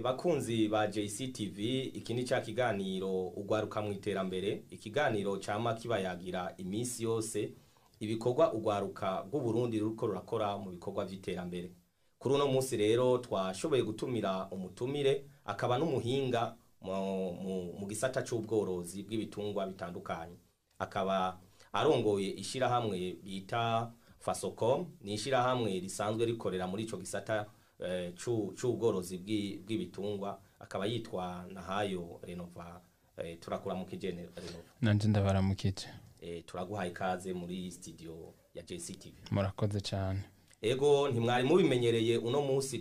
Bakunzi ba JCTV, iki ni ca kiganiro Ugwaruka mu Iterambere, ikiganiro cama kibayagira iminsi yose ibikorwa ugwaruka rw'Uburundi ruriko rurakora mu bikorwa vy'iterambere. Kuri uno munsi rero twashoboye gutumira umutumire akaba n'umuhinga mu gisata c'ubworozi bw'ibitungwa bitandukanye, akaba arongoye ishirahamwe bita Fasocom. Ni ishirahamwe risanzwe rikorera muri ico gisata c'ubworozi bw'ibitungwa, akaba yitwa Nahayo Renova. Turakuramukije, Renova. Nanje ndabaramukije. Turaguhaye ikaze muri studio ya JCTV. Murakoze cyane. Ego, ntimwari mubimenyereye, uno munsi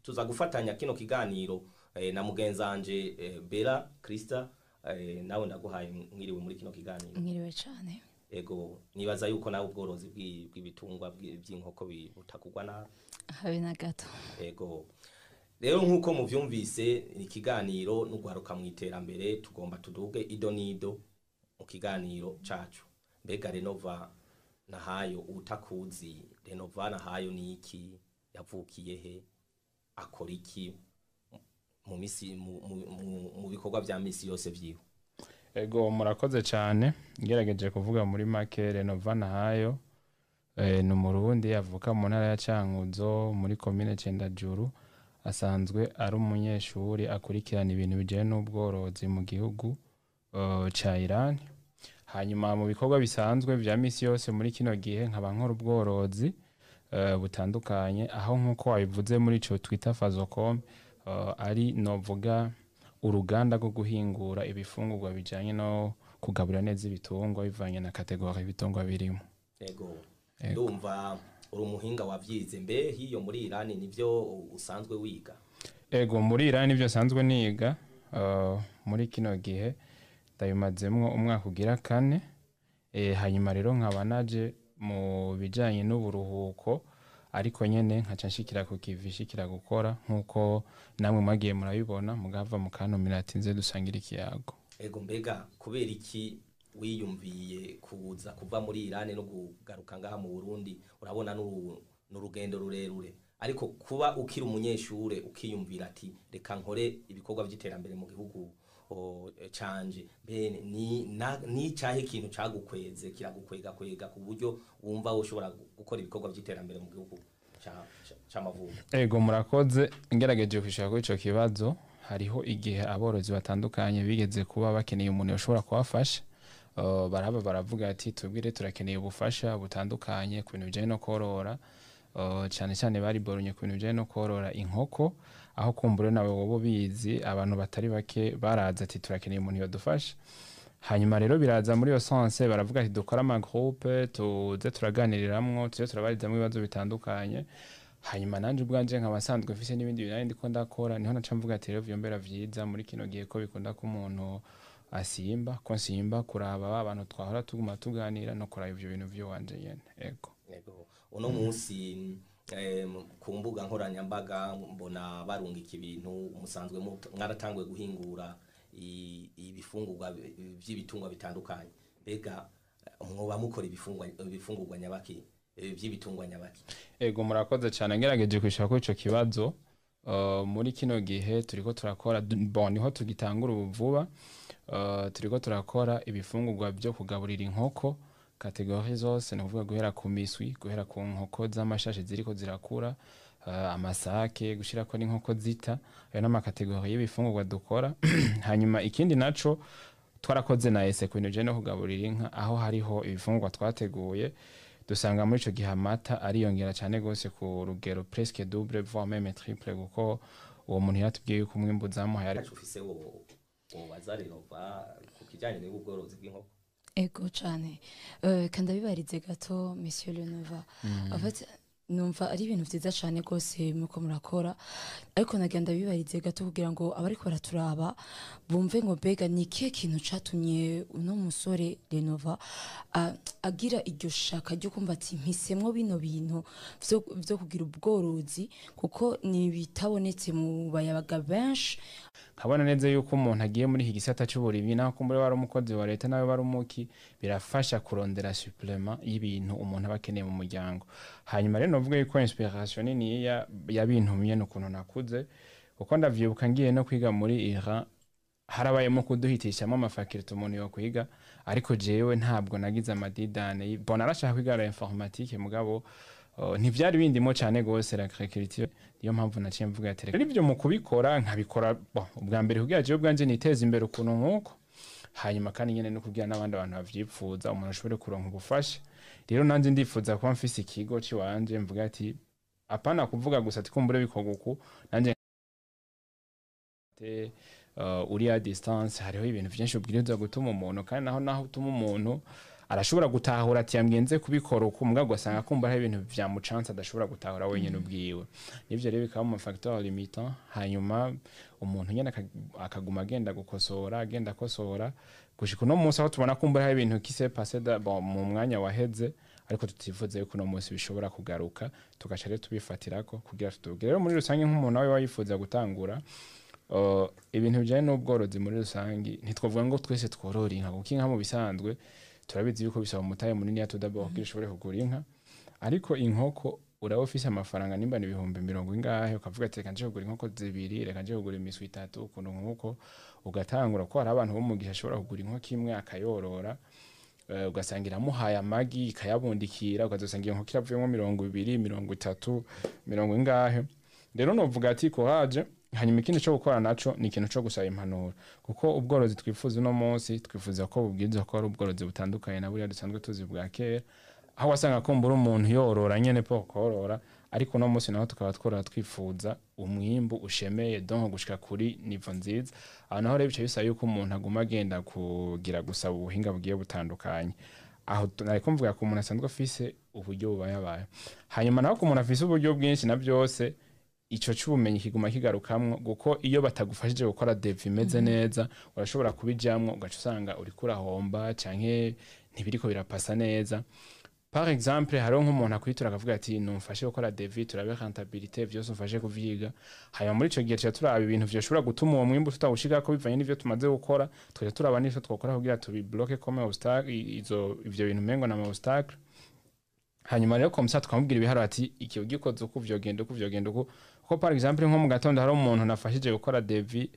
tuza gufatanya kino kiganiro na mugenzanje Bella Krista. Nawe ndaguhaye mwiriwe muri kino kiganiro. Mwiriwe cyane. Ego, nibaza yuko nawe ubworozi bw'ibitungwa by'inkoko butakugwa nabi. Habe na gato. Ego, rero nk'uko muvyumvise, ni ikiganiro n'Ugwaruka mu Iterambere. Tugomba tuduge ido n'ido mu kiganiro cacu. Mbega Renova Nahayo, utakuzi, Renova Nahayo ni iki? Yavukiye he? Akora iki mu misi mu bikorwa vya misi yose vyiwe? Ego, murakoze cyane. Ngerageje kuvuga muri make, Renova Nahayo ni Umurundi avuka mu ntara ya Cankuzo, muri komine Cendajuru. Asanzwe ari umunyeshuri akurikirana ibintu bijyanye n'ubworozi mu gihugu ca Iran. Hanyuma mu bikorwa bisanzwe vya misi yose, muri kino gihe nkaba nkora ubworozi butandukanye, aho nk'uko wabivuze muri ico twita Fazocom, ari novuga uruganda rwo guhingura ibifungurwa bijanye no kugaburira neza ibitungwa bivanye na catégorie ibitungwa birimo. Ego, ndumva uri umuhinga wavyize. Mbe hiyo muri Irani nivyo usanzwe wiga? Ego, muri Iran nivyo nsanzwe niga. Muri kino gihe ndabimazemwo umwaka ugira kane. Hanyuma rero nkaba naje mu bijanye n'uburuhuko, ariko nyene nkaca nshikira ku kivi, nshikira gukora nk'uko namwe mwagiye murabibona, mugava mukantumira ati nze dusangire ikiyago. Ego, mbega kubera iki wiyumviye kuza kuva muri Irani no kugaruka ngaha mu Burundi? Urabona n'urugendo rurerure, ariko kuba ukiri umunyeshure ukiyumvira ati reka nkore ibikorwa vy'iterambere mu gihugu canje, mbe ni cahe ikintu cagukweze, kiragukwega kwega ku buryo wumva woshobora gukora ibikorwa vy'iterambere mu gihugu c'amavuko? Ego, murakoze. Ngerageje kwishura kuri ico kibazo, hariho igihe aborozi batandukanye bigeze kuba bakeneye umuntu yoshobora kubafasha. Baraba baravuga ati tubwire, turakeneye ubufasha butandukanye ku bintu bijanye no korora. Cane cane bari boronye ku bintu bijanye no korora inkoko, aho kumbure nawe wobo bizi, abantu batari bake baraza ati turakeneye umuntu yodufasha. Hanyuma rero biraza muri iyo sens, baravuga ati dukore ama groupe, tuze turaganiriramwo, tuze turabarizamwo ibibazo bitandukanye. Hanyuma nanje ubwanje nkaba nsanzwe mfise n'ibindi bintu nari ndiko ndakora, niho naca mvuga ati rero vyombera vyiza muri kino gihe ko bikunda ko umuntu asimba, ko nsimba kuraba ba bantu twahora tuguma tuganira no kuraba ivyo bintu vy'iwanje nyene. Ego. Ego, uno munsi ku mbuga nkoranyambaga mbona barungika ibintu musanzwe mwaratanguye guhingura ibifungurwa vy'ibitungwa bitandukanye. Mbega mwoba mukora ibifungurwa nyabaki, vy'ibitungwa nyabaki? Ego, murakoze cyane. Ngerageje kwishura kuri ico kibazo, muri kino gihe turiko turakora, bon, niho tugitangura ubu vuba, turiko turakora ibifungurwa byo kugaburira inkoko catégorie zose, ni ukuvuga guhera ku miswi, guhera ku nkoko z'amashashi ziriko zirakura, amasake, gushirako n'inkoko zita. Ayo n'ama catégorie y'ibifungurwa dukora. Hanyuma ikindi naco, twarakoze na essai ku bintu bijanye no kugaburira inka, aho hariho ibifungurwa twateguye, dusanga muri ico gihe amata ariyongera cane gose ku rugero presque double, voire même triple, kuko uwo muntu yaratubwiye yuko umwimbu uzamuhaye ari Ntaco ufise wobaza Renova ku kijanye n'ubworozi bw'inkoko? Ego cane. Kandi abibarize gato, Monsieur Lenova. En fait, numva ari ibintu vyiza cane rwose muko murakora, ariko nagira bibarize gato kugira ngo abariko baraturaba bumve ngo mbega ni ikihe kintu catumye uno musore Renova agira iryo shaka ryo kumva ati mpisemwo bino bintu vyo kugira ubworozi, kuko ni bitabonetse mu bayabaga benshi. Nkabona neza yuko umuntu agiye muri iki gisata c'uburimyi, naho kumbure wari umukozi wa leta, nawe wari umuki, birafasha kurondera supplément y'ibintu umuntu aba akeneye mu muryango. Hanyuma rero novuga yuko inspiration niniya yabintumye n'ukuntu nakuze, kuko ndavyibuka ngiye no kwiga muri Iran, harabayemo kuduhitishamo ama facultés umuntu yo kwiga, ariko jewe ntabwo nagize amadidane. Bon, narashaka kwiga la informatique, mugabo ntivyari bindimo cane gose l'agriculture. Niyo mpamvu naciye mvuga ati reka ivyo mu kubikora nkabikora, bon, ubwa mbere kugira jewe ubwanje niteze imbere ukuntu nk'uko, hanyuma kandi nyene no kugira n'abandi bantu bavyipfuza, umuntu ashobore kuronka ubufasha. Rero nanje ndifuza kuba mfise ikigo ciwanje, mvuga ati apana kuvuga gusa ati kumbure bikorwa uku, nanje uri à distance hariho ibintu vyinshi ubwirizwa gutuma umuntu, kandi naho utuma umuntu arashobora gutahura ati yambwiye nze kubikora uku, mugabo ugasanga kumva hari ibintu vyamucanse adashobora gutahura wenyene ubwiwe. Nivyo rero bikaba mu facteur limitant. Hanyuma umuntu nyene akaguma agenda gukosora, agenda akosora gushika uno munsi aho tubona kumbura hari ibintu qui s'est passé bon, mu mwanya waheze, ariko tutifuza yuko uno munsi bishobora kugaruka, tugaca rero tubifatirako kugira tuduge. Rero muri rusange, nk'umuntu nawe wayifuza gutangura ibintu bijanye n'ubworozi muri rusange, ntitwavuga ngo twese tworora inka, kuko inka mu bisanzwe turabizi yuko bisaba umutahe munini tudabo kugira ushobore kugura inka. Ariko inkoko uraba ufise amafaranga nimba ni 20,000 ingahe, ukavuga ati reka nje kugura inkoko zibiri, reka nje kugura imiswi itatu, ukuntu nk'uko ugatangura, ko hari abantu bo mu gihe ashobora kugura inkoko imwe akayorora, ugasanga iramuhaye amagi ikayabundikira, ukazosanga iyo nkoko iravuyemo 20, 30, mirongo ingahe. Rero novuga ati courage. Hanyuma ikindi cyo gukora naco ni ikintu cyo gusaba impanuro, kuko ubworozi twifuza uno munsi twifuza ko bubwirizwa ko ari ubworozi butandukanye na buriya dusanzwe tuzi bwa kera, aho wasanga kumbura umuntu yorora nyene po korora, ariko uno munsi naho tukaba tworora twifuza umwimbu ushemeye, donc gushika kuri niveau nziza. Aho naho rero bica bisaba yuko umuntu aguma agenda kugira gusaba ubuhinga bugiye butandukanye. Aho nariko mvuga ko umuntu asanzwe afise uburyo bubayabaye. Hanyuma naho ku muntu afise uburyo bwinshi na byose, ico c'ubumenyi kiguma kigarukamwo, kuko iyo batagufashije gukora devis imeze neza, urashobora kubijamwo ugaca usanga uriko urahomba canke ntibiriko birapasa neza. Par exemple, hariho nk'umuntu akwitura akavuga ati numfashe gukora devis, turabe rentabilité, vyose umfashe kuvyiga. Hanyuma muri ico gihe tuca turaba ibintu vyoshobora gutuma uwo mwimbu tutawushikako bivanye n'ivyo tumaze gukora, tukaca turaba n'ivyo twokora kugira tubibloque comme obstacle, izo ivyo bintu umengo na obstacle. Hanyuma rero comme ça tukamubwira ibiharuro ati iki ugikoze uku vyogenda uku, vyogenda uku. Kuko par exemple nko mu gatondo hari umuntu nafashije gukora devis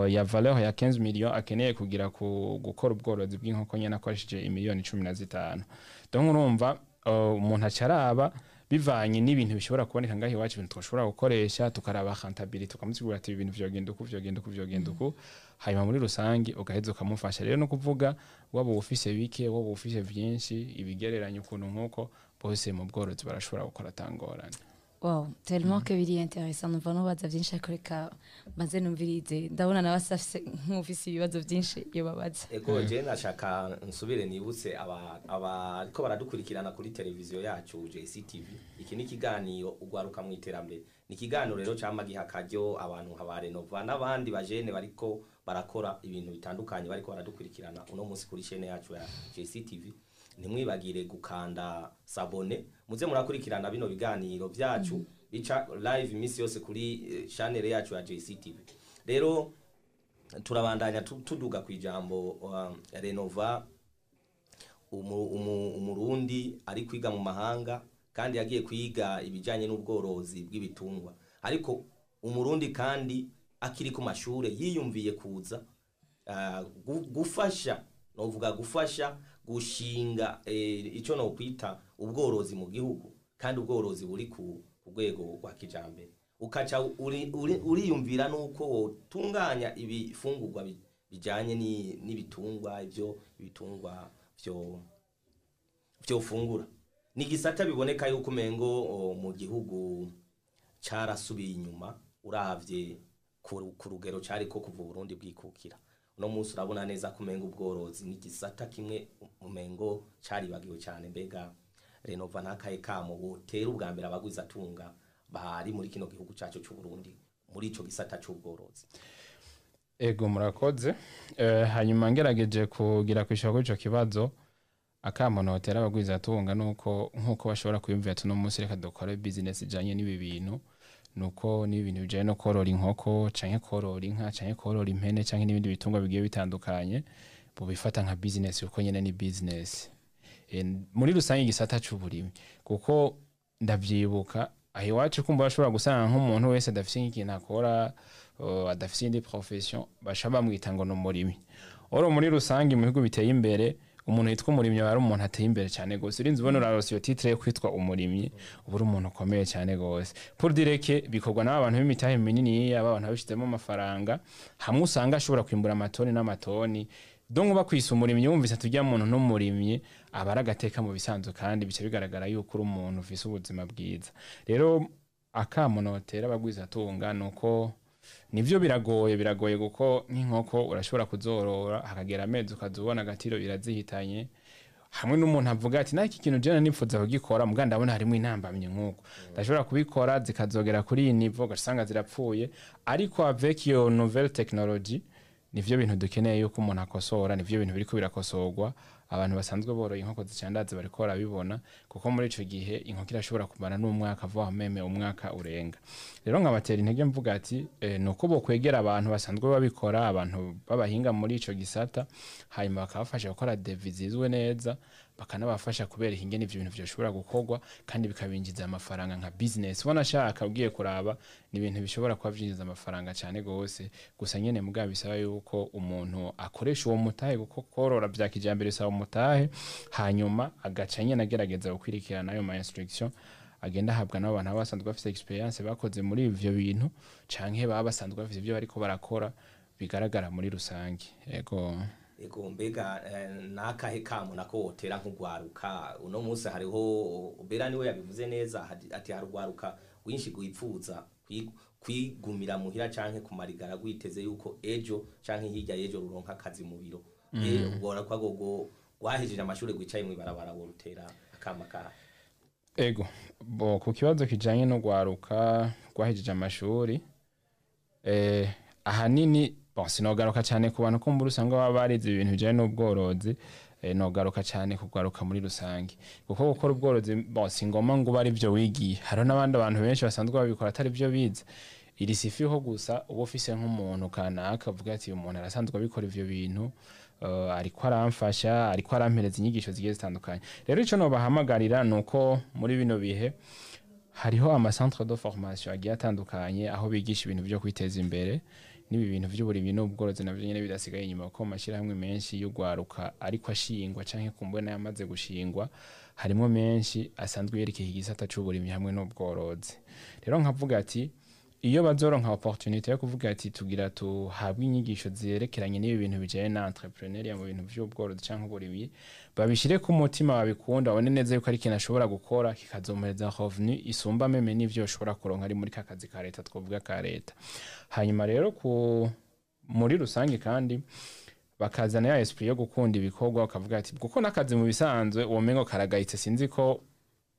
ya valeur ya 15 millions, akeneye kugira ku gukora ubworozi bw'inkoko nyene akoresheje imiliyoni 15. Donc urumva umuntu acaraba bivanye n'ibintu bishobora kuboneka ngaho iwacu, ibintu twashobora gukoresha, tukaraba rentabilité, tukamusigurira ati ibintu vyogenda uku, vyogenda uku, vyogenda uku. Hanyuma muri rusange ugaheza ukamufasha. Rero no kuvuga waba ufise bike, waba ufise vyinshi, ibigereranya ukuntu nk'uko, bose mu bworozi barashobora gukora atangorane. Wow, tellement que biri intéressant, numva nubaza vyinshi, ariko reka maze numvirize, ndabona nawe afise nk'ufise ibibazo vyinshi iyo babaza. Ego, je nashaka nsubire nibutse aba ariko baradukurikirana kuri televiziyo yacu JCTV, iki ni ikiganiro Ugwaruka mu Iterambere. Ni ikiganiro rero cama giha akaryo abantu nka ba Renova n'abandi bajene bariko barakora ibintu bitandukanye, bariko baradukurikirana uno munsi kuri chaîne yacu ya JCTV. Ntimwibagire gukanda s'abonner, muze murakurikirana bino biganiro byacu bica live iminsi yose kuri channel yacu ya JCTV. Rero turabandanya tuduga ku ijambo. Renova, umurundi ari kwiga mu mahanga kandi yagiye kwiga ibijanye n'ubworozi bw'ibitungwa, ariko umurundi kandi akiri ku mashure yiyumviye kuza gufasha, novuga gufasha gushinga ico no kwita ubworozi mu gihugu, kandi ubworozi buri ku rwego rwa kijambere, ukaca uriyumvira nuko wotunganya ibifungurwa bijanye n'ibitungwa, ivyo ibitungwa vyo vyofungura. Ni igisata biboneka yuko umengo mu gihugu carasubiye inyuma uravye ku rugero cariko kuva Burundi bwikukira. Uno munsi urabona neza ko umengo ubworozi ni igisata kimwe umengo caribagiwe cyane. Mbega Renova, nakaye kamo wotera ubwa mbere abagwizatunga bari muri kino gihugu cacu c'u Burundi muri ico gisata c'ubworozi? Ego, murakoze. Hanyuma ngerageje kugira kwishura kuri ico kibazo, akamo notera abagwizatunga nuko nkuko bashobora kwiyumvira ati uno munsi reka dukore business ijanye n'ibi bintu, nuko n'ibintu bijanye no korora inkoko canke korora inka canke korora impene canke n'ibindi bitungwa bigiye bitandukanye, bubifata nka business, kuko nyene ni business. Muri rusange igisata c'uburimyi, kuko Ndavyibuka aho iwacu, kumva bashobora gusanga nk'umuntu wese adafise nk'ikintu akora, adafise iyindi profession, baca bamwita ngo ni umurimyi. Oro muri rusange mu bihugu biteye imbere, umuntu yitwa umurimyi aba ari umuntu ateye imbere cyane gose. Urinze ubona urarose iyo titre yo kwitwa umurimyi, uba uri umuntu ukomeye cyane gose. Pour dire que bikorwa n'aba bantu b'imitahe minini, aba bantu babishizemo amafaranga, hamwe usanga ashobora kwimbura amatoni n'amatoni. Donc bakwise umurimyi, wumvise tujya muntu n'umurimyi, aba ari agateka mu bisanzwe, kandi bica bigaragara yuko uri umuntu ufise ubuzima bwiza. Rero akamo notera abagwizatunga nuko nivyo biragoye, biragoye, kuko nk'inkoko urashobora kuzorora hakagera amezi ukaza ubona agatiro irazihitanye, hamwe n'umuntu avuga ati "Naho iki kintu jena nipfuza kugikora, muga ndabona harimo intambamyi, nk'uko ndashobora kubikora zikazogera kuri iyi niveau, ugasanga zirapfuye." Ariko avec iyo nouvelle technologie, nivyo bintu dukeneye yuko umuntu akosora, nivyo bintu biriko birakosorwa. Abantu basanzwe boroye inkoko zicandaze bariko barabibona, kuko muri ico gihe inkoko irashobora kumara n'umwaka vuba, même umwaka urenga. Rero nkabatera intege mvuga ati nuko bokwegera abantu basanzwe babikora, abantu b'abahinga muri ico gisata, hanyuma bakabafasha gukora devis zizwe neza, bakanabafasha kubereka ingene ivyo bintu vyoshobora gukorwa kandi bikabinjiza amafaranga nka business. Ubona ashaka ugiye kuraba, ni ibintu bishobora kuba vyinjiza amafaranga cyane gose. Gusa nyene mugabo bisaba yuko umuntu akoresha uwo mutahe, kuko korora vya kijambere bisaba umutahe, hanyuma agaca nyene agerageza gukwirikirana ayo ma instruction agenda ahabwa n'abo bantu baba basanzwe bafise experience, bakoze muri ivyo bintu, canke baba basanzwe bafise ivyo bariko barakora bigaragara muri rusange. Ego. Ego, mbega nakahe kamo nako wotera nk'ugwaruka uno munsi? Hariho Bera niwe yabivuze neza, ati hari ugwaruka rwinshi gwipfuza kwigumira muhira canke kumarigara, gwiteze yuko ejo canke hirya y'ejo ruronka akazi mu biro. Ugwaruka gogo rwahejeje amashuri rwicaye mw'ibarabara, worutera akama kahe? Ego, bo ku kibazo kijanye no gwaruka rwahejeje amashuri, ahanini bon, sinogaruka cyane ku bantu kumbura usanga baba barize ibintu bijanye n'ubworozi, nogaruka cyane kugaruka muri rusange, kuko gukora ubworozi, bon, si ngoma ngo ube ari byo wigiye. Hariho n'abandi bantu benshi basanzwe babikora atari byo bize. Iri sifiho gusa uba ufise nk'umuntu kanaka avuga ati "Uyu muntu arasanzwe abikora ivyo bintu, ariko aramfasha, ariko arampereza inyigisho zigiye zitandukanye." Rero ico nobahamagarira ni uko muri bino bihe hariho ama centre de formation agiye atandukanye, aho bigisha ibintu byo kwiteza imbere, n'ibi bintu by'uburimyi n'ubworozi navyo nyene bidasigaye inyuma, kuko mu mashyirahamwe menshi y'ugwaruka ariko ashingwa canke kumbona yamaze gushingwa, harimo menshi asanzwe yerekeye igisata c'uburimyi hamwe n'ubworozi. Rero nkavuga ati iyo bazoronka opportunité yo kuvuga ati tugira tuhabwe inyigisho zerekeranye n'ibi bintu bijanye na entrepreneuriat mu bintu vy'ubworozi canke uburimyi, babishire ku mutima, babikunda, babone neza yuko ari ikintu ashobora gukora kikazomuhereza revenu isumba même n'ivyo yoshobora kuronka ari muri ka kazi ka leta, twovuga ka leta. Hanyuma rero ku muri rusange kandi bakazana ya esprit yo gukunda ibikorwa, bakavuga ati kuko n'akazi mu bisanzwe uwo mengo karagayitse. Sinzi ko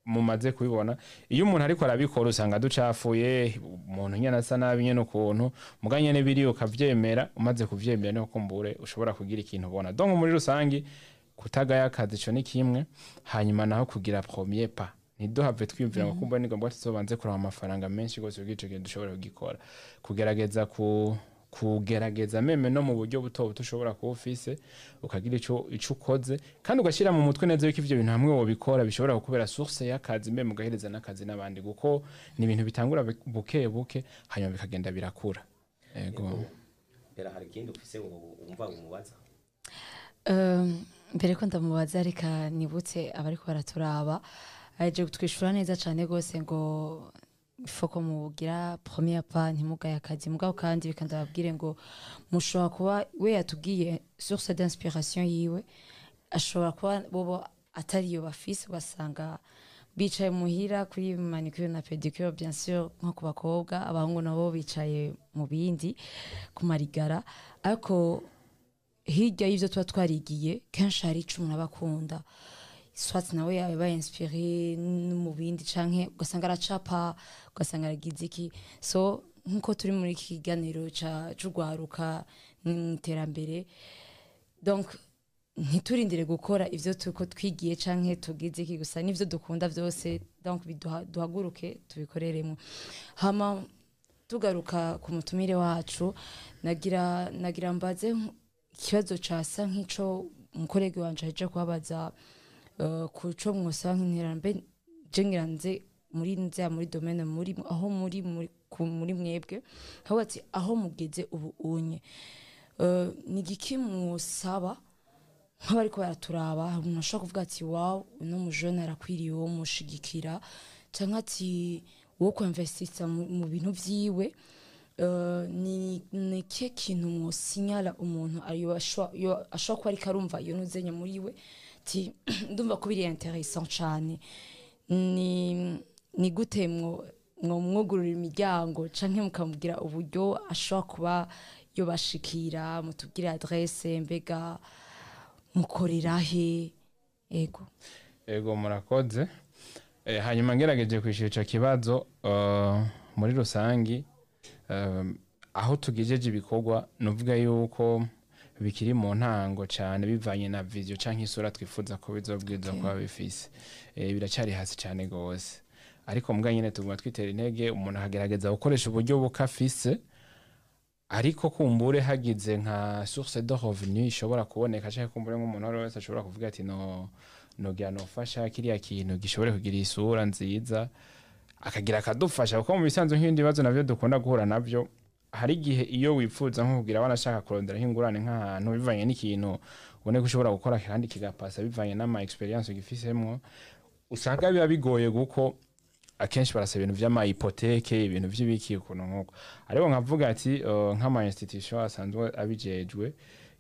mumaze kubibona, iyo umuntu ariko arabikora usanga ducafuye, umuntu nyene asa nabi nyene ukuntu, muga nyene biri ukavyemera. Umaze kuvyemera niho kumbure ushobora kugira ikintu ubona. Donc muri rusangi, kutagaya akazi ico ni kimwe, hanyuma naho kugira premier pas, ntiduhave twiyumvira ngo kumva ni ngombwa tuzobanze kuronka amafaranga menshi gose kugira ico kintu dushobora kugikora. Kugerageza ku kugerageza même no mu buryo buto buto ushobora kuba ufise, ukagira ico ukoze, kandi ugashyira mu mutwe neza yuko ivyo bintu hamwe wobikora bishobora kukubera source y'akazi, même ugahereza n'akazi n'abandi, kuko ni ibintu bitangura buke buke, hanyuma bikagenda birakura. Ego. Bera, hari ikindi ufise wumva umubaza? Mbere ko ndamubaza, reka nibutse abariko baraturaba, aje kutwishura neza cane gose ngo faut mugira premier pas, ntimugaye akazi. Mugabo kandi reka ndababwire ngo mushobora kuba we yatubwiye source d'inspiration yiwe, ashobora kuba bobo atariyo bafise, ugasanga bicaye muhira kuri manicure na pédicure, bien sûr nko ku bakobwa, abahungu nabo bicaye mu bindi ku marigara. Ariko hirya y'ivyo tuba twarigiye, kenshi hari ico umuntu aba akunda, soit nawe yaba inspiré no mu bindi, canke ugasanga aracapa, ugasanga aragize iki. So nkuko turi muri iki kiganiro c'urwaruka n'iterambere, donc ntiturindire gukora ivyo tuko twigiye canke tugize iki gusa, n'ivyo dukunda vyose, donc duhaguruke tubikoreremo. Hama tugaruka ku mutumire wacu, nagira mbaze ikibazo casa nk'ico umukorege wanje aje kubabaza, ku co mwosaba nk'intererano. Mbe je ngira nze Muri nzya muri domaine muri aho muri mwebwe, aho ati aho mugeze ubu unye, ni igiki mwosaba nk'abariko baraturaba? Umuntu ashobora kuvuga ati: "Wow, uno mujene arakwiriye uwo mushigikira", canke ati wo kuinvestisa mu bintu vyiwe. Ni kihe kintu mwosinyala umuntu ayo ashobora kuba ariko arumva iyo ntuzenya muri we, ati: "Ndumva ko biri intéressant cane"? Ni gute mwo mwugurura imiryango canke mukamubwira uburyo ashobora kuba yobashikira? Mutubwire adresse, mbega mukorera he? Ego. Ego, murakoze. Hanyuma ngerageje kwishyura ico kibazo, muri rusangi, aho tugejeje ibikorwa, nuvuga yuko bikiri mu ntango cyane bivanye na vision canke isura twifuza ko bizobwiza kuba bifise. Biracyari hasi cyane gose, ariko mbwa nyene tuguma twitera intege, umuntu akagerageza gukoresha uburyo bukafise. Ariko kumbure hagize nka source de revenu ishobora kuboneka, canke kumbure nk'umuntu uwo ari we wese ashobora kuvuga ati: "No nogira nofasha kiriya kintu gishobore kugira isura nziza", akagira akadufasha. Kuko mu bisanzwe nk'ibindi bibazo navyo dukunda guhura navyo, hari igihe iyo wifuza nko kugira wanashaka kurondera nk'ingurane nk'ahantu, bivanye n'ikintu ubone ko ushobora gukora kandi kigapasa, bivanye n'ama expérience ugifisemwo, usanga biba bigoye, kuko akenshi barasaba ibintu vy'ama hypothèque, ibintu vy'ibiki, ukuntu nk'uko. Ariko nkavuga ati nk'ama institution asanzwe abijejwe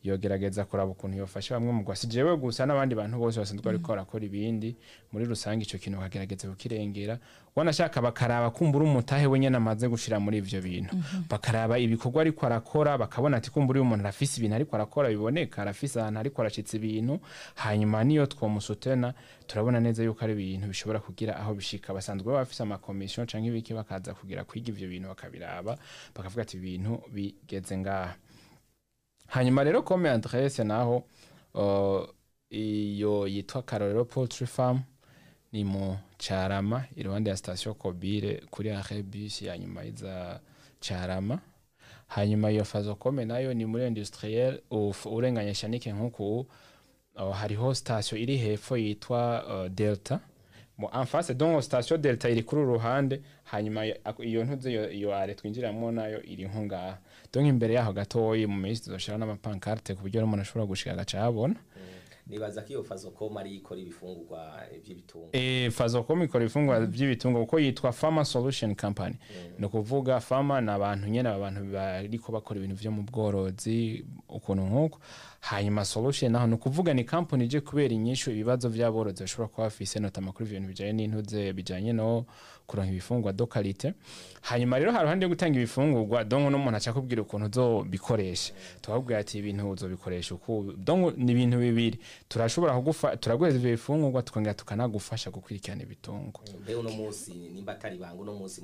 yogerageza kuraba ukuntu yofasha bamwe mu gwasi, jewe gusa n'abandi bantu bose basanzwe bariko barakora ibindi muri rusange, ico kintu bakagerageza kukirengera. Wanashaka bakaraba kumbura umutahe we nyene amaze gushira muri ivyo bintu, bakaraba ibikorwa ariko arakora, bakabona ati kumbura uyu muntu arafise ibintu ariko arakora biboneka, arafise ahantu ariko arashitsa ibintu, hanyuma niyo twomusutena turabona neza yuko ari ibintu bishobora kugira aho bishika. Basanzwe baba bafise ama commission canke ibiki, bakaza kugira kwiga ivyo bintu, bakabiraba, bakavuga ati ibintu bigeze ngaha. Hanyuma rero comme adresse naho, iyo yitwa Karorero Poultry Farm, ni mu Carama, iruhande ya station Kobire, kuri arrêt bus ya nyuma iza Carama. Hanyuma iyo Fazocome nayo ni muri industriel, urenganye Shanike nkuku, hariho station iri hepfo yitwa Delta mu en face. Donc station Delta iri kuri uru ruhande, hanyuma iyo ntuze iyo arrêt twinjiramo nayo iri nko ngaha, donc imbere yaho gatoyi. Mu minsi tuzoshira n'ama pancarte ku buryo n'umuntu ashobora gushika agaca abona. Nibaza ko iyo Fazocom ari ikora ibifungurwa by'ibitungwa. Fazocom ikora ibifungurwa by'ibitungwa, kuko yitwa Farmer Solution Company. Ni ukuvuga farmer ni abantu nyene, abantu bariko bakora ibintu vyo mu bworozi, ukuntu nk'uko. Hanyuma solution naho ni ukuvuga ni company ije kubera inyishu ibibazo vy'aborozi bashobora kuba bafise, notamment kuri ibintu bijanye n'intuze, bijanye no kuronka ibifungurwa de qualité. Hanyuma rero hari ruhande yo gutanga ibifungurwa, donc n'umuntu aca akubwira ukuntu uzobikoresha, tukakubwira ati ibintu uzobikoresha uku. Donc ni ibintu bibiri: turashobora kugufa, turaguhereza ivyo bifungurwa, tukongera tukanagufasha gukurikirana ibitungwa. Mbe uno munsi, nimba atari banga, uno munsi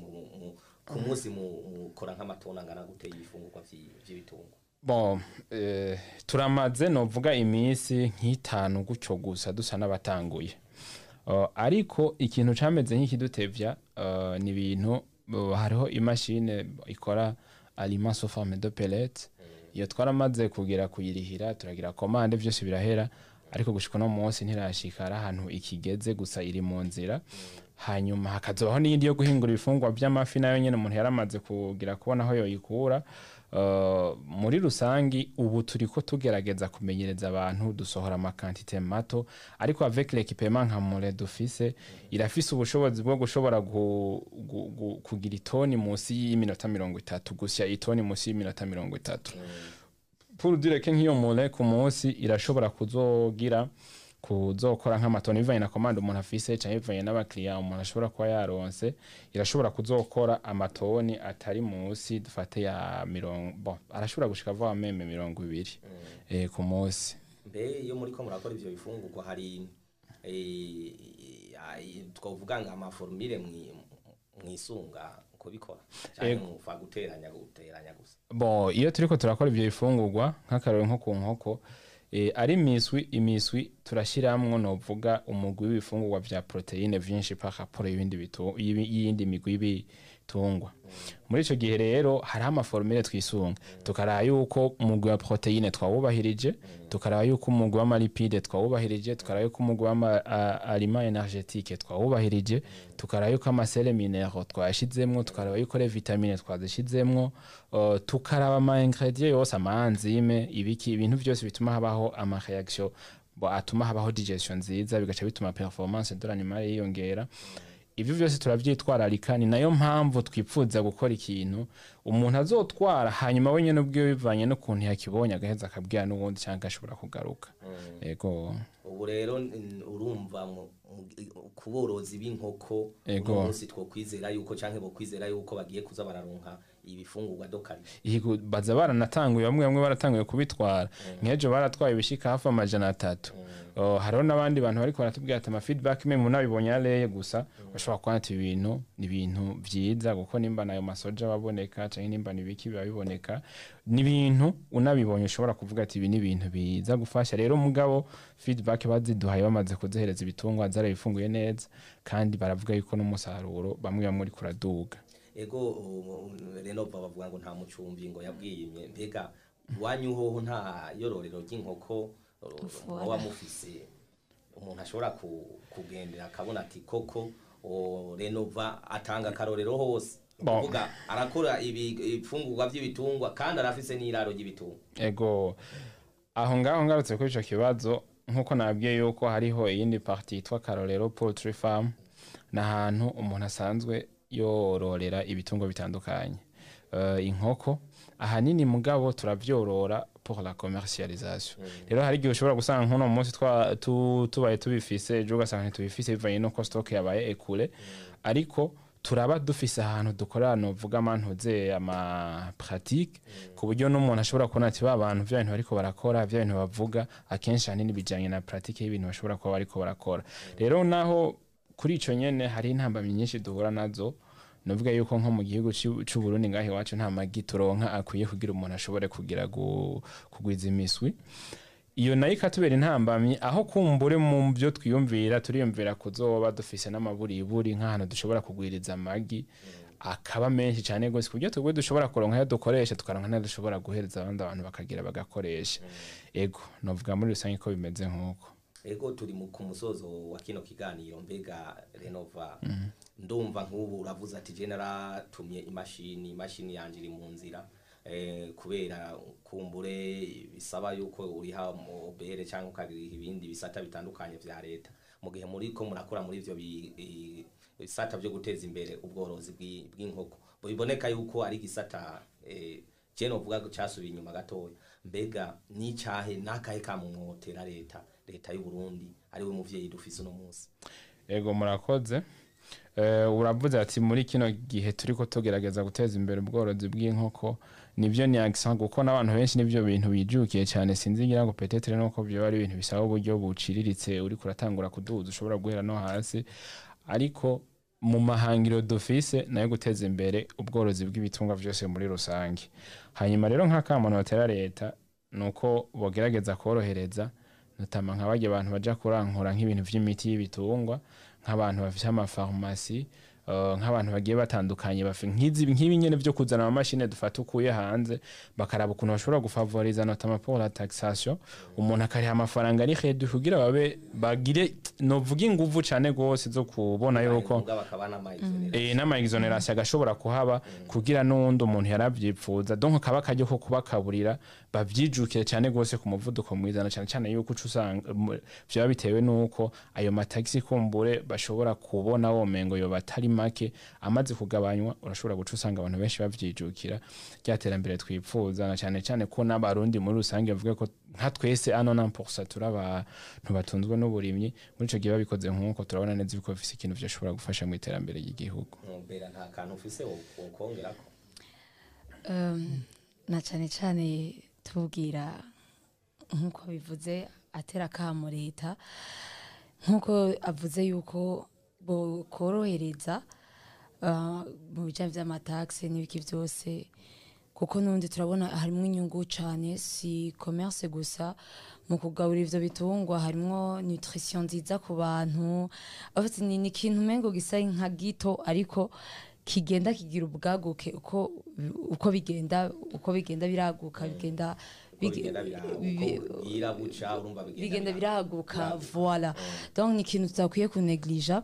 ku munsi mukora nk'amatona angana gute y'ibifungurwa vy'ibitungwa? Bon, turamaze novuga iminsi nk'itanu gutyo gusa dusa n'abatanguye. Ariko ikintu cameze nk'ikidutevya, ni ibintu, hariho imashine ikora aliment sous forme de pellet. Iyo twaramaze kugira kuyirihira, turagira commande, vyose birahera, ariko gushika no munsi ntirashika, ari ahantu ikigeze gusa, iri mu nzira. Hanyuma hakazobaho n'iyindi yo guhingura ibifungwa by'amafi, nayo nyene umuntu yaramaze kugira kubona aho yoyikura. Muri rusangi ubu turiko tugerageza kumenyereza abantu, dusohora ama quantité mato, ariko avec l'équipement nka moulin dufise, irafise ubushobozi bwo gushobora kugira itoni munsi y'iminota 30, gusya itoni munsi y'iminota 30. Pour dire que nk'iyo moulin ku munsi irashobora kuzogira kuzokora nk'amatoni, bivanye na commande umuntu afise canke bivanye n'abakiriya umuntu ashobora kuba yaronse, irashobora kuzokora amatoni atari munsi dufate ya mirongo, bon, arashobora gushika vuba même 20 ku munsi. Mbe iyo muriko murakora ivyo bifungurwa, hari twovuga ngo ama formule mwisunga kubikora, canke mufa guteranya gusa? Bon, iyo turiko turakora ivyo bifungurwa, nk'akarorero nko ku nkoko, ari imiswi, turashiramwo novuga umugwi w'ibifungurwa vya protéine vyinshi par rapport y'ibindi y'iyindi migwi. C'ibitungwa. Muri ico gihe rero hariho ama formules twisunga, tukaraba yuko umugwi wa protéine twawubahirije, tukaraba yuko umugwi w'ama lipides twawubahirije, tukaraba yuko umugwi w'ama aliment énergétique twawubahirije, tukaraba yuko ama sels minéraux twayashizemwo, tukaraba yuko les vitamines twazishizemwo, tukaraba ama ingrédients yose, ama enzymes, ibiki, ibintu vyose bituma habaho ama réaction bo atuma habaho digestion nziza, bigaca bituma performance de l'animal yiyongera. Ivyo vyose turavyitwararika. Ni nayo mpamvu twipfuza gukora ikintu umuntu azotwara, hanyuma we nyene ubwiwe, bivanye n'ukuntu yakibonye, agaheza akabwira n'uwundi canke agashobora kugaruka. Ego. Ubu rero urumva ku borozi b'inkoko uno munsi twokwizera yuko, canke bokwizera yuko bagiye kuza bararonka ibifungurwa de qualité? Ihigo baza baranatanguye, bamwe bamwe baratanguye kubitwara. Nk'ejo baratwaye ibishika hafi 300. Oh, hariho n'abandi bantu bariko baratubwira ati ama feedback mwe munabibonye areye gusa bashobora kubona ati ibintu ni ibintu vyiza, kuko nimba nayo masoja baboneka canke nimba nibiki biba biboneka, ni ibintu unabibonye ushobora kuvuga ati ibi ni ibintu biza gufasha. Rero mugabo feedback baziduhaye bamaze kuzihereza ibitungwa, zarabifunguye neza, kandi baravuga yuko n'umusaruro bamwe bamwe uriko uraduga. Ego, Renova, bavuga ngo nta mucumbi ngo yabwiyimye. Mbega iwanyu hoho nta yororero ry'inkoko muba mufise, umuntu ashobora kugendera akabona ati koko Renova atanga akarorero hose? Bon. Kuvuga arakora ibifungurwa by'ibitungwa kandi arafise n'iraro ry'ibitungwa. Ego, aho ngaho ngarutse kuri ico kibazo, nkuko nabwiye yuko hariho iyindi partie yitwa Karorero Poultry Farm, ni ahantu umuntu asanzwe yororera ibitungwa bitandukanye, inkoko ahanini, mugabo turavyorora pour la commercialisation. Rero hari igihe ushobora gusanga nk'uno munsi tubaye tubifise, ejo ugasanga ntitubifise bivanye n'uko stock yabaye écoulée. Ariko turaba dufise ahantu dukorera, novuga amantuze ama pratique, ku buryo n'umuntu ashobora kubona ati ba bantu vya bintu bariko barakora, vya bintu bavuga akenshi ahanini bijanye na pratique y'ibintu bashobora kuba bariko barakora. Rero naho kuri ico nyene hari intambamyi nyinshi duhura nazo. Novuga yuko nko mu gihugu c'u Burundi ngaho iwacu nta magi turonka akwiye kugira umuntu ashobore kugira kugwiza imiswi. Iyo nayo ikatubera intambamyi. Aho kumbure mu byo twiyumvira, turiyumvira kuzoba dufise n'amaburiburi nk'ahantu dushobora kugwiriza amagi akaba menshi cyane gose, ku buryo twebwe dushobora kuronka ayo dukoresha, tukaronka n'ayo dushobora guhereza abandi abantu bakagira bagakoresha. Ego, novuga muri rusange ko bimeze nk'uko. Ego, turi ku musozo wa kino kiganiro. Mbega Renova, ndumva nk'ubu uravuze ati je naratumye imashini yanje iri mu nzira, kubera kumbure bisaba yuko uriha mobere cyangwa ukariha ibindi bisata bitandukanye vya leta mu gihe muri ko murakora muri ivyo bisata byo guteza imbere ubworozi bw'inkoko, biboneka yuko ari igisata je novuga ko casubiye inyuma gatoya. Mbega n'icahe n'akahe kamumwotera leta y'u Burundi, ari we muvyeyi dufise uno munsi? Ego, murakoze. Uravuze ati muri kino gihe turiko tugerageza guteza imbere ubworozi bw'inkoko. Nivyo, ni accent, kuko n'abantu benshi nivyo bintu bijukiye cyane. Sinzi, ngira ngo peut-être nuko byo ari ibintu bisaba uburyo buciriritse, uriko uratangura kuduza ushobora guhera no hasi. Ariko mu mahangiro dufise nayo guteza imbere ubworozi bw'ibitungwa vyose muri rusange. Hanyuma rero nk'akamono batera leta nuko bogerageza korohereza, notamment nka barya abantu baja kurankura nk'ibintu vy'imiti y'ibitungwa, nk'abantu bafise amafarumasi, nk'abantu bagiye batandukanye nk'izi nk'ibi nyene vyo kuzana amamashine dufata ukuye hanze, bakaraba ukuntu bashobora gufavoriza, notamment pour la taxation, umuntu akariha amafaranga ari réduit kugira babe bagire, novuga, inguvu cane gose zo kubona yuko mugabo akaba n'ama exonération. N'ama exonération agashobora kuhaba kugira n'uwundi umuntu yaravyipfuza, donc kaba akaryo ko kubakaburira bavyijukire cyane gose ku muvuduko mwiza, na cyane cyane yuko uca usanga vyaba bitewe nuko ayo matagisi kumbure bashobora kubona womengo yoba atari make, amaze kugabanywa urashobora guca usanga abantu benshi bavyijukira rya terambere twipfuza, na cyane cyane ko n'Abarundi muri rusange bavuga ko nka twese ano na pourcent turi abantu batunzwe n'uburimyi. Muri ico gihe babikoze nk'uko, turabona neza yuko bifise ikintu vyoshobora gufasha mu iterambere ry'igihugu. Mbera nta kantu ufise wokongerako? Na cyane cyane tubwira nk'uko bivuze, atera akamo leta, nk'uko avuze yuko bokorohereza mu bijyanye by'amatagisi n'ibiki byose, kuko n'ubundi turabona harimo inyungu cyane. Si commerce gusa, mu kugaburira ivyo bitungwa harimo nutrition nziza ku bantu. En fait, ni ikintu umengo gisa nka gito, ariko Kigenda kigira ubwaguke uko bigenda biraguka, bigenda Uko bigenda uko bwira buca, urumva bigenda bigenda biraguka, voilà. Donc ni ikintu tutakwiye kunégligea,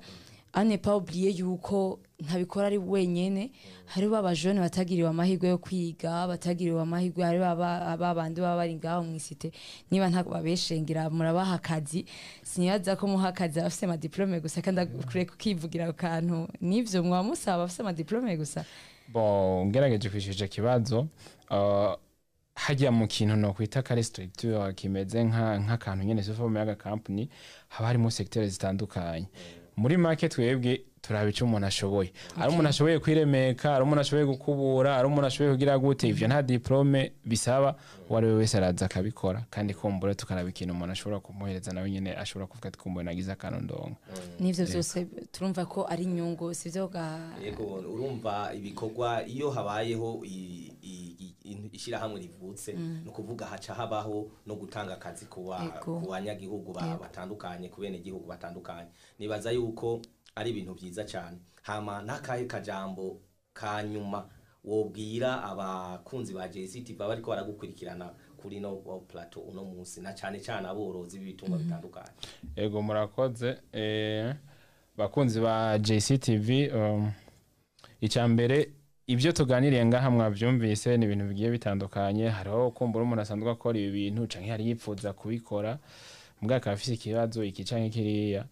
à ne pas oublier yuko ntabikora ari wenyene. Hariho abajene batagiriwe amahirwe yo kwiga, batagiriwe amahirwe, hariho aba bandi baba bari ngaho mw'isite. Niba ntabwo babeshengera, murabaha akazi. Sinibaza ko muha akazi abafise amadiplôme gusa, kandi akwiye kukivugira ku kantu nivyo mwaba musaba abafise amadiplôme gusa. Bon, ngerageje kwishura ico kibazo, hajya mu kintu no kwita kare structure kimeze nk'akantu nyene sous forme y'aga company, haba harimo secteur zitandukanye. Muri make, twebwe turaba ico umuntu ashoboye. Ari umuntu ashoboye kwiremeka, ari umuntu ashoboye gukubura, ari umuntu ashoboye kugira gute, ivyo nta diplôme bisaba. Uwo ari we wese araza akabikora, kandi kumbura tukaraba ikintu umuntu ashobora kumuhereza, nawe nyene ashobora kuvuga ati: "Kumbura nagize akantu ndonka." N'ivyo vyose turumva ko ari inyungu, sivyo ga? Yego, urumva ibikorwa iyo habayeho ishirahamwe rivutse, ni ukuvuga haca habaho no gutanga akazi ku banyagihugu batandukanye, ku benegihugu batandukanye. Nibaza yuko ari ibintu vyiza cyane. Hama n'akahe kajambo ka nyuma wobwira abakunzi ba JCTV bariko baragukurikirana kuri no plateau uno munsi, na cane cane aborozi b'ibitungwa bitandukanye? Ego, murakoze. Bakunzi ba JCTV, icya mbere, ibyo tuganiriye ngaha mwabyumvise, ni ibintu bigiye bitandukanye. Hariho kumbura umuntu asanzwe akora ibi bintu, canke hari yipfuza kubikora mbwa akaba afise ikibazo iki canke kiriya.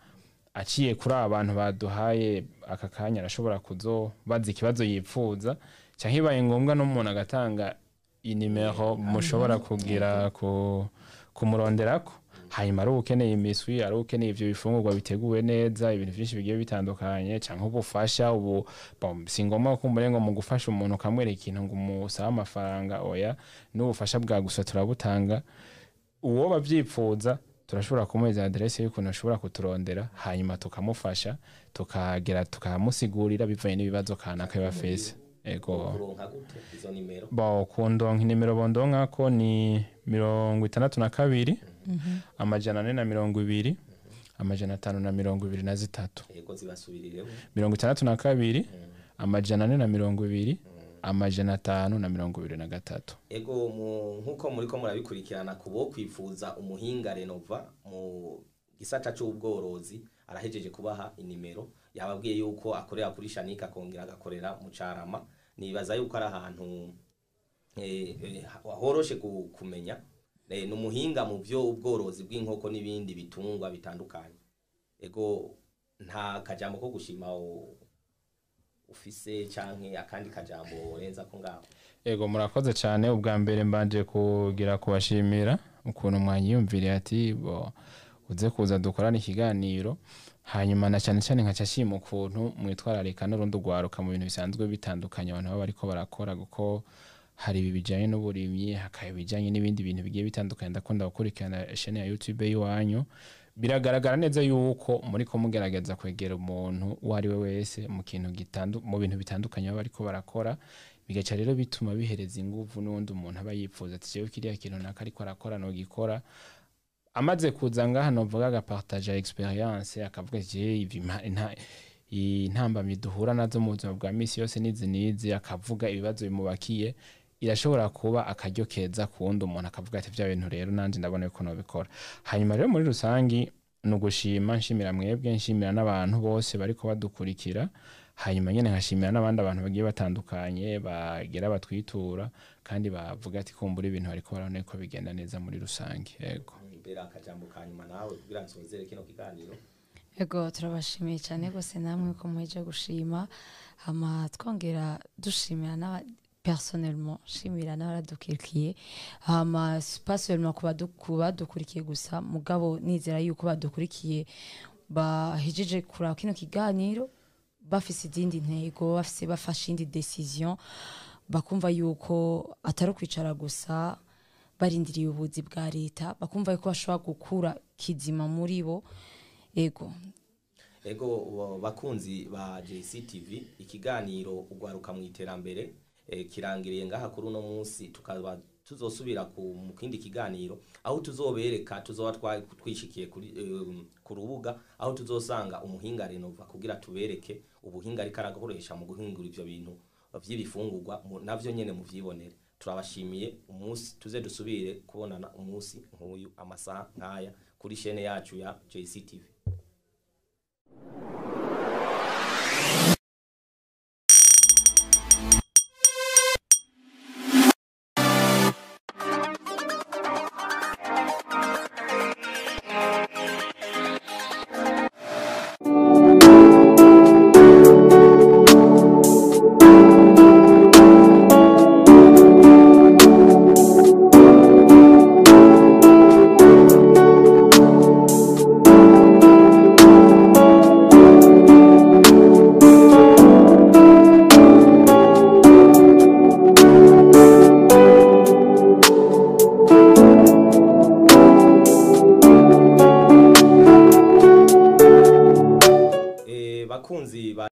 Aciye kuri aba bantu baduhaye aka kanya, arashobora kuzobaza ikibazo yipfuza, canke bibaye ngombwa n'umuntu agatanga inimero mushobora kugira kumuronderako. Hanyuma ari ukeneye imiswi, ari ukeneye ivyo bifungurwa biteguwe neza, ibintu vyinshi bigiye bitandukanye, canke ubufasha ubu, bon, si ngombwa kumbure ngo mu gufasha umuntu ukamwereka ikintu ngo umusabe amafaranga, oya. N'ubufasha bwa gusa turabutanga. Uwo bavyipfuza turashobora kumuhereza adresse y'ukuntu ashobora kuturondera, hanyuma tukamufasha, tukagera tukamusigurira bivanye n'ibibazo kanaka biba afise. Ego. Kuronka gute izo nimero? Bo kundonka, inimero bondonkako ni 62 420 523. Yego, zibasubiriremo. 62 420 523. Ego, nkuko muriko murabikurikirana, kubo kwifuza umuhinga Renova mu gisata c'ubworozi, arahejeje kubaha inimero. Yababwiye yuko akorera kuri Shanika, akongera agakorera mu Carama. Nibaza yuko ari ahantu horoshe kumenya. Ni umuhinga mu byo ubworozi bw'inkoko n'ibindi bitungwa bitandukanye. Ego, nta kajambo ko gushima ufise canke akandi kajambo worenza ko ngaho? Ego, murakoze cyane. Ubwa mbere mbanje kugira kubashimira ukuntu mwanyiyumviriye ati bo uze kuza dukorana ikiganiro. Hanyuma na cyane cyane nkaca nshima ukuntu mwitwararika n'urundi rwaruka mu bintu bisanzwe bitandukanye abantu baba bariko barakora, kuko hari ibi bijanye n'uburimyi, hakaba ibijanye n'ibindi bintu bigiye bitandukanye. Ndakunda gukurikirana chaîne ya YouTube y'iwanyu. Biragaragara neza yuko muriko mugerageza kwegera umuntu uwo ari we wese mu bintu bitandukanye baba bariko barakora, bigaca rero bituma bihereza inguvu n'uwundi umuntu aba yipfuza ati: "Jewe kiriya kintu naka ariko arakora nogikora." Amaze kuza ngaha, novuga agapartager expérience, akavuga ati: "Jewe ibi intambamyi duhura nazo mu buzima bwa misi yose nizi nizi," akavuga ibibazo bimubakiye, irashobora kuba akaryo keza ku wundi umuntu, akavuga ati: "Vya bintu rero nanje ndabona yuko nobikora." Hanyuma rero muri rusangi ni ugushima, nshimira mwebwe, nshimira n'abantu bose bariko badukurikira. Hanyuma nyene nkashimira n'abandi abantu bagiye batandukanye bagera batwitura kandi bavuga ati kumbura ibintu bariko barabona ko bigenda neza muri rusange. Yego. Mbere akajambo ka nyuma nawe kugira nsozere kino kiganiro. Ego, turabashimiye cyane rwose namwe ko muheje gushima. Hama twongera dushimira n'aba personnellement, shimira n'abaradukurikiye. Hama pas seulement ku badukurikiye gusa, mugabo nizera yuko badukurikiye bahejeje kuraba kino kiganiro bafise izindi ntego, bafise bafashe indi décision, bakumva yuko atari ukwicara gusa barindiriye ubuzi bwa leta, bakumva yuko bashobora gukura kizima muri bo. Ego. Ego, bakunzi ba JCTV, ikiganiro Ugwaruka mu Iterambere kirangiriye ngaha kuri uno munsi. Tukaba tuzosubira mu kindi kiganiro aho tuzobereka, tuzoba twishikiye kuri ku rubuga aho tuzosanga umuhinga Renova kugira tubereke ubuhinga ariko arakoresha mu guhingura ivyo bintu vy'ibifungurwa, navyo nyene muvyibonere. Turabashimiye, umunsi tuze dusubire kubonana umunsi nk'uyu, amasaha nk'aya, kuri chaîne yacu ya JCTV. Bakunzi